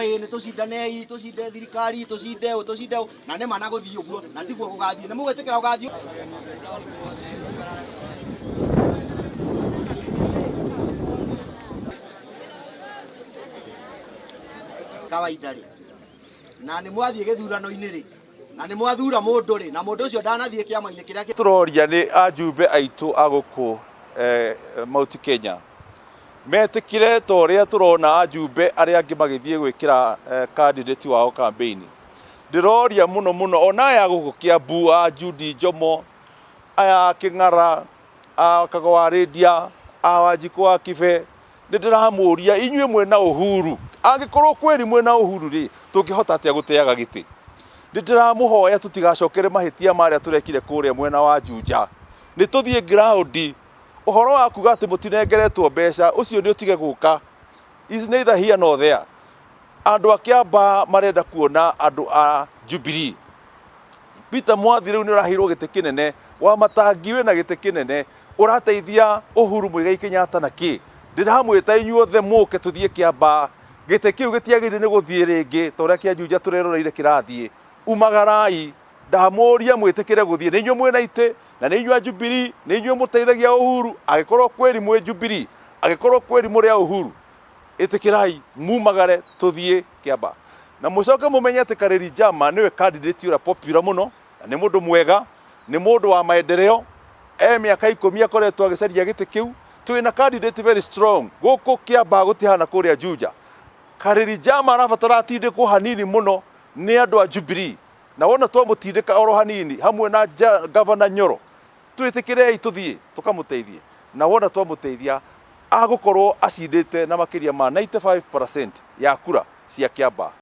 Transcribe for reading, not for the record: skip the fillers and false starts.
Ĩĩ nĩ tũcindanei, tũcinde thirikari, tũcinde ũ, tũcinde ũ, na nĩ ma na gũthiĩ ũguo, na tiguo gũgathiĩ. Nĩ mũgwĩtĩkĩra gũgathiĩ? Kawaida rĩ, na nĩ mwathiĩ gĩthurano-inĩ rĩ, na nĩ mwathura mũndũ rĩ, na mũndũ ũcio ndanathiĩ kĩama-inĩ kĩrĩa kĩ Tũroria nĩ ajumbe aitũ a gũkũ eh, Mount Kenya Metĩkire ta ũrĩa tũrona ajumbe arĩa angĩ magĩthiĩ gwĩkĩra candidate wao campaign. Ndĩroria mũno mũno ona aya gũkũ Kiambu a Judy Njomo, aya a Kĩng'ara, a Kago wa Rĩndia, a Wanjikũ wa Kibe, nĩ ndĩramũria inyuĩ mwĩna Uhuru, angĩkorwo kweli mwĩna Uhuru rĩ, tũngĩhota atĩa gũteaga gĩtĩ? Nĩ ndĩramũhoya tũtigacokere mahĩtia marĩa tũrekire kũrĩa mwena wa Juja. Nĩ tũthiĩ ground. Ũhoro wa kuga atĩ mũtinengeretwo mbeca, ũcio nĩ ũtige gũka. Is neither here nor there. Andũ a Kiambaa marenda kuona andũ a Jubilee. Peter Mwathi rĩu nĩ ũraheirwo gĩtĩ kĩnene, Wamatangi wĩna gĩtĩ kĩnene, ũrateithia Uhuru Muigai Kenyatta na kĩ? Ndĩramwĩta inyuothe mũke tũthiĩ Kiambaa. Gĩtĩ kĩu gĩtiagĩrĩire nĩ gũthiĩ rĩngĩ ta ũrĩa kĩa Juja tũreroreire kĩrathiĩ. Umagarai. Ndamũria mwĩtĩkĩre gũthiĩ, nĩ inyuĩ mwĩna itĩ, na nĩ inyuĩ a Jubilee, nĩ inyuĩ mũteithagia Uhuru, angĩkorwo kweli mwĩ Jubilee, angĩkorwo kweli mũrĩ a Uhuru, ĩtĩkĩrai mumagare tũthiĩ Kiambaa. Na mũcoke mũmenye atĩ Karĩri Njama nĩwe candidate ũrĩa popular mũno, na nĩ mũndũ mwega, nĩ mũndũ wa maendeleo, e mĩaka ikũmi akoretwo agĩcaria gĩtĩ kĩu, twĩna candidate very strong, gũkũ Kiambaa gũtihana kũrĩa Juja. Karĩri Njama arabatara atindĩkwo hanini mũno nĩ andũ a Jubilee. Na wona twamũtindĩka oro hanini hamwe na Gavana Nyoro, twĩtĩkĩrei tũthiĩ tũkamũteithie. Na wona twamũteithia agũkorwo acindĩte na makĩria ma 95% ya kura cia Kiambaa.